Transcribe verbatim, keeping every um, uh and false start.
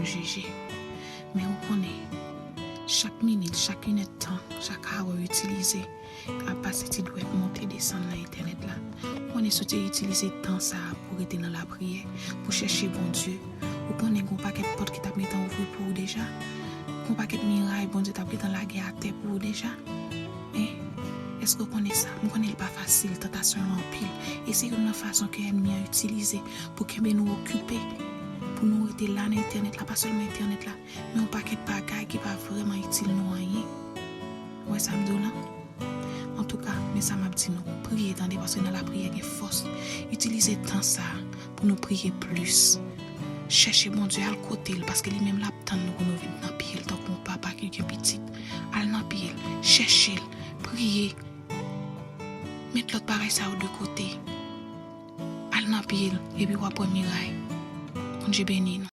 jije. Men ou konnen, chak minit, chak inèdtan, chak awa w itilize ap pase ti dwèt monte desann nan entènèt la. Ou konnen si w te itilize tan sa a pou rete nan lapriyè, pou chèche Bondye, ou konnen gen yon pakèt pòt ki t ap gentan ouvri pou ou deja. Gen yon pakèt miray Bondye t ap gentan lage atè pou ou deja. Hein? Èske w konnen sa? M konnen li pa fasil, tantasyon yo anpil. E se youn nan fason ke ènmi an itilize pou kenbe nou okipe, pou nou rete la nan entènèt la, pa sèlman entènèt la, men yon pakèt bagay ki pa vrèman itil nou anyen. Ou wè sa m di w lan? Antouka, men sa m ap di nou, priye tande, paske nan lapriyè gen fòs. Itilize tan sa a pou nou priye plis. Chèche Bondye, al kote l, paske li menm l ap tann nou pou nou vin nan pye l tankou yon papa ki gen pitit. Al nan pye l, chèche l, priye. Met lòt bagay sa yo de kote. Al nan pye l, epi w ap wè miray. Bondye beni nou.